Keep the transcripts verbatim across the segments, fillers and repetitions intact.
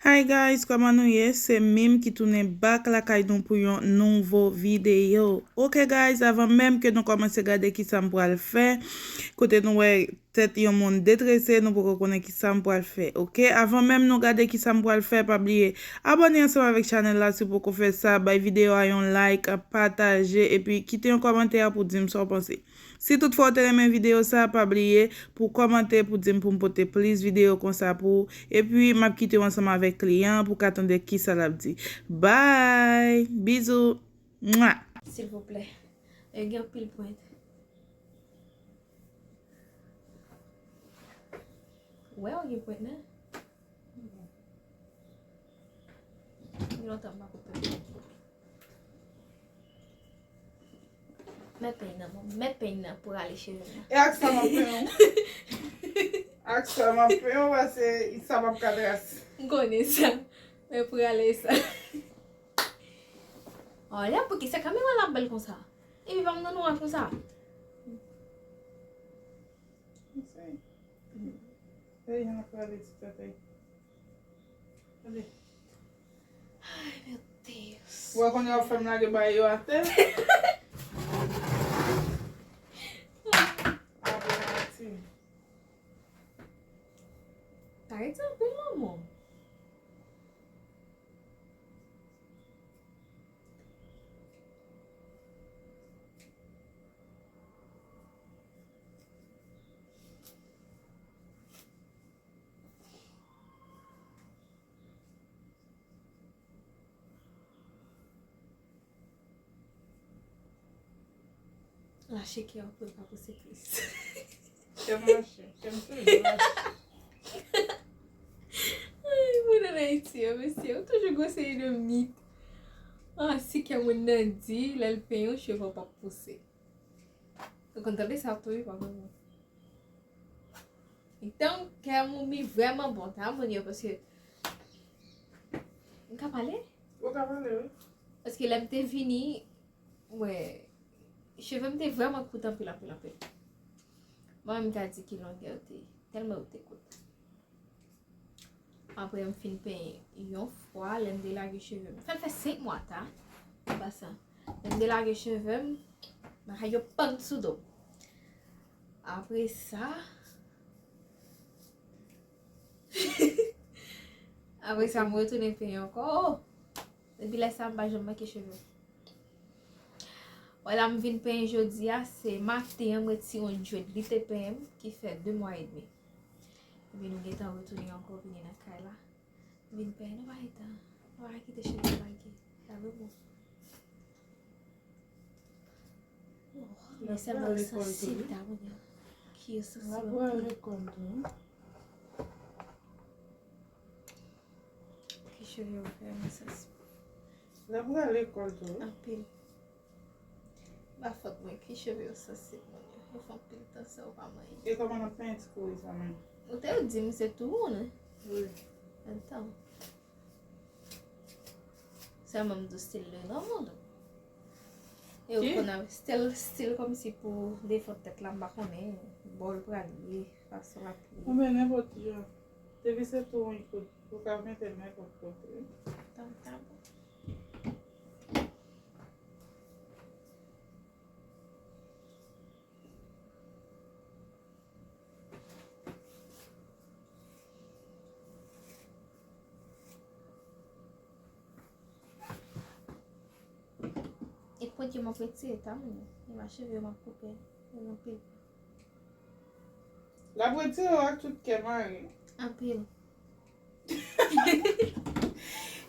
Hi guys, kòman nou ye? Se Mim ki tounen back lakay nou pou yon nouvo videyo. Ok guys, avan menm ke nou kòmanse gade kisa m pral fè, kote nou wè tèt yon moun detrese, nou poko konnen kisa m pral fè. Ok, avan menm nou gade kisa m pral fè, pa bliye abòne ansanm avèk chanèl la si w poko fè sa, bay videyo a yon like, pataje, epi kite yon kòmantè pou di m sa w panse. Si toutfwa w te renmen videyo sa, pa bliye pou w kòmante, pou di m pou m pote plis videyo konsa pou ou. Epi, m ap kite w ansanm avèk kliyan an pou w ka tande kisa l ap di. Bye! Bizou! Mwa! Silvouplè. E gen anpil pwent. Ou wè, ou gen pwent, non? Gen lontan m pa koupe. Mèt peny nan, mwen. Mèt peny nan pou rale cheve m nan. E ak sa m ap penyen w. Ak sa m ap penyen w, paske sa p ap ka trase. M konnen sa. Men pou rale sa. Olè, poukisa kamera la bèl konsa? Epi pa m nan nwa konsa. Ey, ann ap rale ti tèt, ey. Gade. Ay, meu Deus. Ou wè kounye a w fè m lage bagay yo atè. Apre m ap tire. Parèt anpil lanmou. Lache kè w pou l ka pouse plis. Kè m lache, kè m toujou lache. Ay, moun ann Ayiti yo, mesye, ou toujou gon seri de mit. Ah, si kè moun nan di, lè l penyen w, cheve w p ap pouse. Ou konn tande sa tou, wi, pa konn. Tan kè m ou mi vrèman bon, ta moun yo, paske m ka pale? Ou ka pale, wi. Paske lè m te vini, mwen, cheve m te vrèman kout anpil, anpil, anpil. Mwen menm m ka di ki longè yo te ye, tèlman yo te kout. Apre m fin penyen yon fwa, lè m delage cheve m. Fè l fè senk mwa ta, an pasan. Lè m delage cheve m, bagay yo pann sou do m. Apre sa, apre sa, m retounen penyen ankò. Oh! Depi lè sa a, m pa janm manke cheve. Wè la, m vin penyen jodi a, se maten an, m retire yon dread li te penyen m, ki fè de mwa edmi. Epi nou gentan retounen ankò vini nan kay la. M vin penyen, nou pa gentan, nou pa kite cheve lage. Lave bon. Oh, men sèlman yo sansib, ta moun yo. Ki yo sansib anpil. Ki cheve yo fè m sansib. L ap pral lekòl tou, wi. Anpil. Pa fòt mwen, ki cheve yo sansib, moun yo. Yo fè anpil tan san yo pa manyen. E kòman n ap fè yon ti kouri sa menm? Ou te di m se tou ou, non? Wi. Antan. Sèlman m di w stil de lanmou, non? E ou konn ap stil, stil kòmsi pou defant tèt la, m pa konnen. Bò l pral ye, fason l ap ye. Ou men nenpòt jan. Depi se tou yon kout, ou ka mete l nenpòt kote. Tan, tan. E pwent yo m ap retire ta moun yo. E ma cheve yo m ap koupe. Yo gen anpil. L ap retire w ak tout kè mare. Anpil.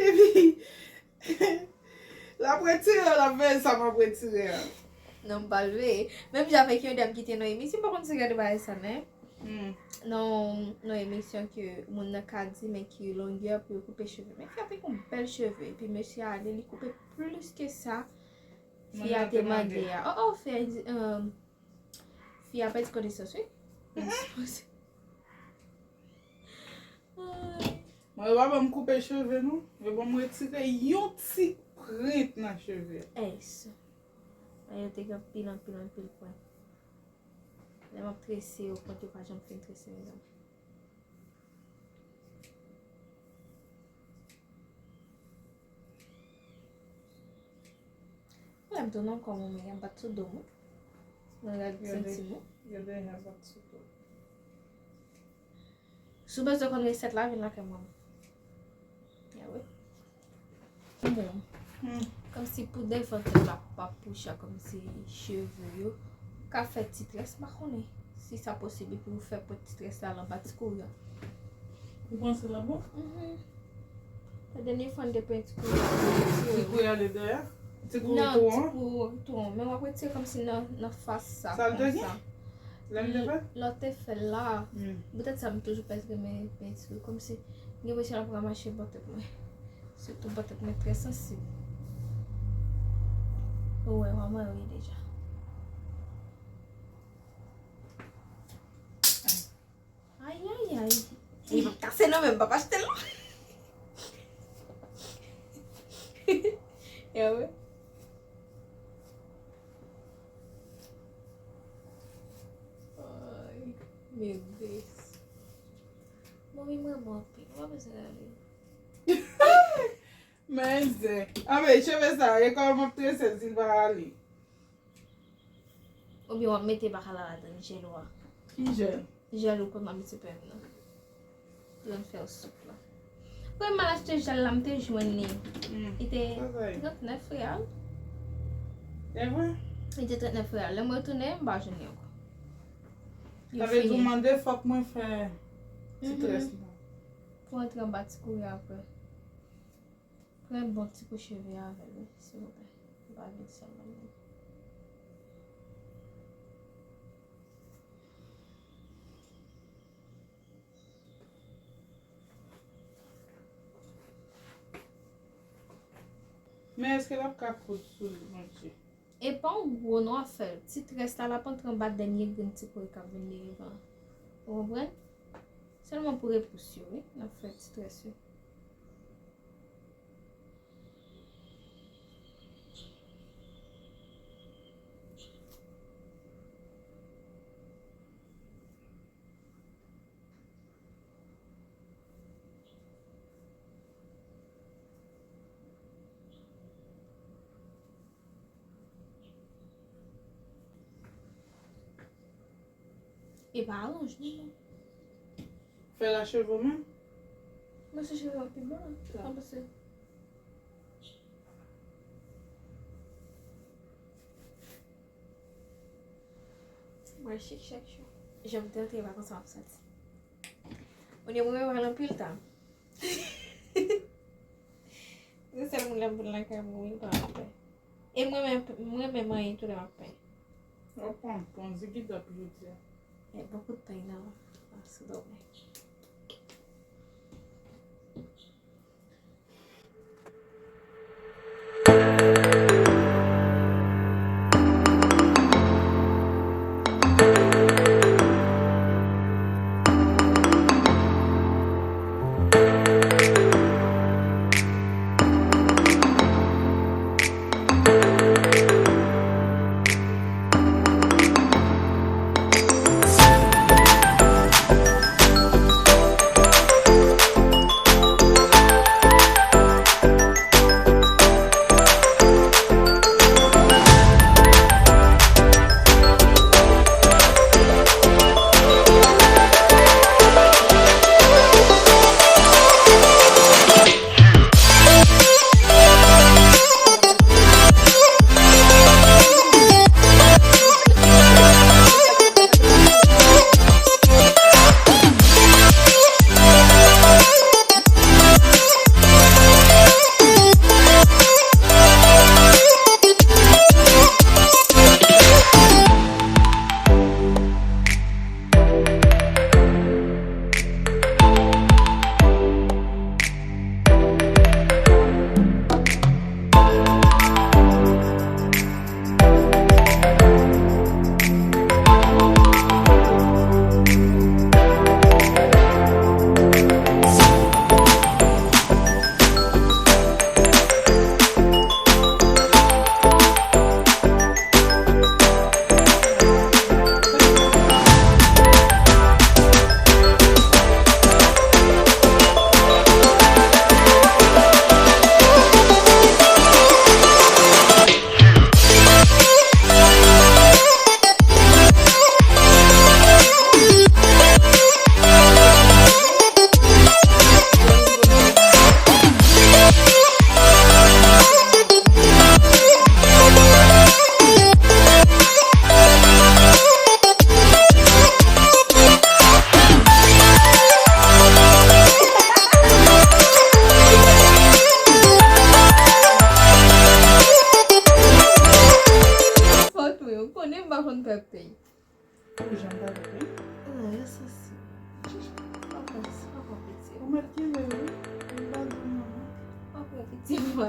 Epi, l ap retire, l ap veye sa m ap retire a. Non, m pa l veye. Menm jan avèk yon dam ki te nan emisyon, m pa konn si w gade bagay sa, men. Hmm. Nan, nan emisyon ke moun nan ka di, men ki longè pou yo koupe cheve. Men fi a te gen bèl cheve, epi mesye a ale, li koupe plis ke sa fi a te mande a. Oh, oh, fi a di, um, Fi a pèdi konesans, wi. Li sipoze. Ay. Mwen, yo pa ban m koupe cheve, non. Yo ban m retire yon ti pwent nan cheve. Ey, so. Ay, yo te gen anpil, anpil, anpil pwent. Lè m ap trese yo, pwent yo pa janm fin trese, mezanmi. Lè m tou non, kòman mwen, y ap bat sou do mwen. Mwen rèd senti mwen. Yo deja bat sou do. Si w bezwen konn resèt la, vin lakay mwen. Ya wi. Bon. Kòmsi pou devan tèt la pa pou cha, kòmsi cheve yo ka fè ti très, m pa konnen si sa posib pou fè pwent ti très la anba ti kouri a. Ou panse l ap bon? Mhm. Dènye fwa n te pran ti kouri a, ti kouri a de dèyè? Ti kouri twon an? Non, ti kouri twon an. Men w ap retire kòmsi nan, nan fas sa, sa l te gen? Lè m te fè? Lè w te fè l la. Poutèt sa, m toujou pa renmen penti kòmsi gen presyon l ap ramache bò tèt mwen. Sitou bò tèt mwen trè sansib. Ou wè, manman ri deja. Ay, ay, ay. Li p ap kase non, men m p ap achte l non. Ya wè. Ay, men bes. Mwen renmen mwen anpil. Mwen bezwen ale. Men zen. Anben, cheve sa, e kòman m ap trese l si l pa ale? Oubyen w ap mete bakala ladan l, jèl ou a. Ki jèl? Jèl ou konn mete sou pè m nan. Pou l fè w soup la. Premye m al achte jèl la, m te jwenn li. Li te trannèf reyal. E vre? Li te trannèf reyal. Lè m retounen, m pa jwenn li ankò. Yo fini. Sa vle di w mande fòk mwen fè ti très la. Pou antre anba ti kouri apre. Pran bon ti kou cheve avè l, wi, silvouplè. Ou pa vin sèlman non. Men èske l ap ka koud sou li, Bondye? E pa yon gwo non afè. Ti très la, l ap antre anba dènye grenn ti kouri k ap vin devan. Ou konprann? Sèlman pou repous yo, wi, n ap fè ti très yo. E pa alonj non. Fè l a cheve w menm? Mwen se cheve w ap pi bon. Sa. Mwen chik chak jou. Jan m te antre vakans m ap santi. Moun yo mwen wè l anpil tan. Se sèl moun la m vin lakay mwen wi pa anpè. E mwen menm, mwen menm anyen tou lè m ap peny. W ap pran pon zigidòp jodi a. E bon kout peny nan sou do mwen. Se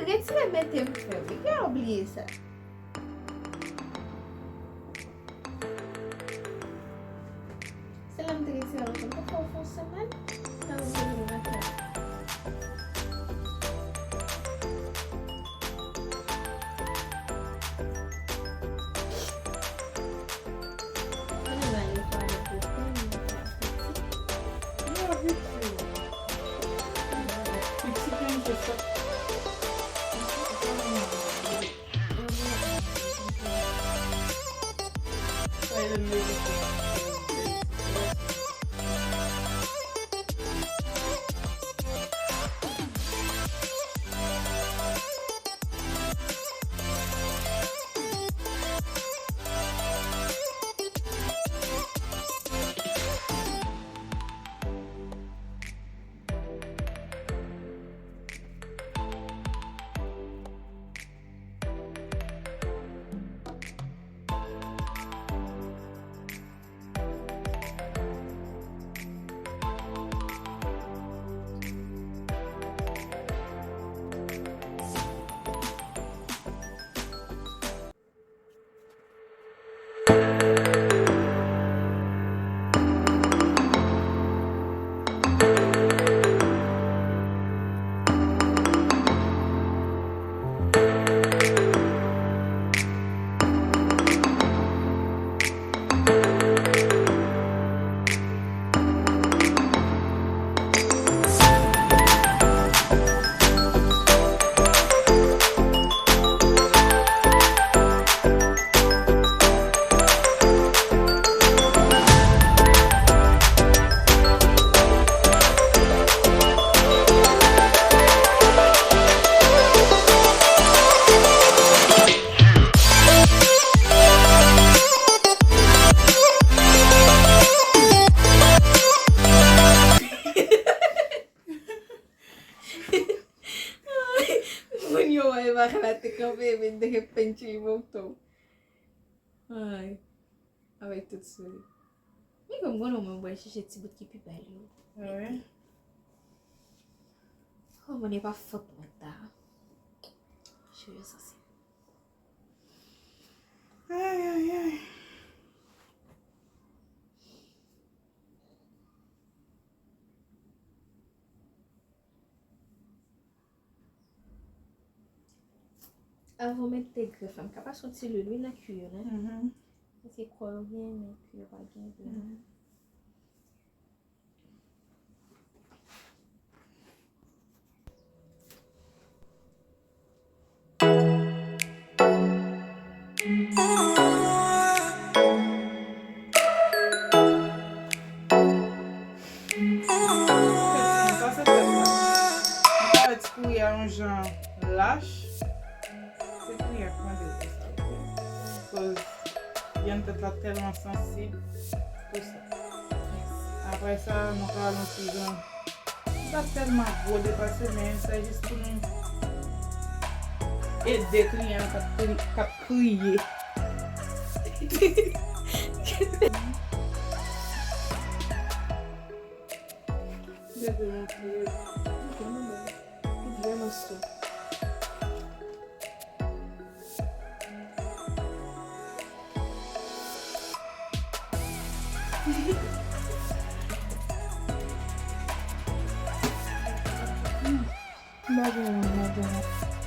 retire mete m fè, wi, pa bliye sa. Se la m te retire l ankò. M te fè w fè yon semèn, sa m te vin ankò. Konnen bagay yo fè avèk yo, konnen yo fè avèk yo. Yo, vit fè. Pitit menm se sa. Moun yo wè Eva Kala te kanpe, epi te gen penti li pou tou. Ay, avèk tout souri. Men kòm konnen mwen bwè chèche ti bout ki pi bèl yo. Ah ouais? Oh, mwen e pa fòt mwen ta. Cheve sanse. Ay, ay, ay. Avan w mete grèf la, m ka pase yon ti lwil, wi, nan kwi yo, non? Mhm. Paske kò yo byen, men kwi yo pa gen lwil, non? Mhm. Sa se tèt mwen. Mwen fè ti kouri a yon jan lach. Se kouri a k mande l fè sa, ok? Koz grenn tèt la tèlman sansib pou sa. Apre sa, nou ka al yon ti jan. Li pa tèlman gwo depase, men se jis pou nou ede kliyan k ap kri-, k ap kriye. Bebe, mon kriye. Li vrèman so. M pa gen moun nan dèyè.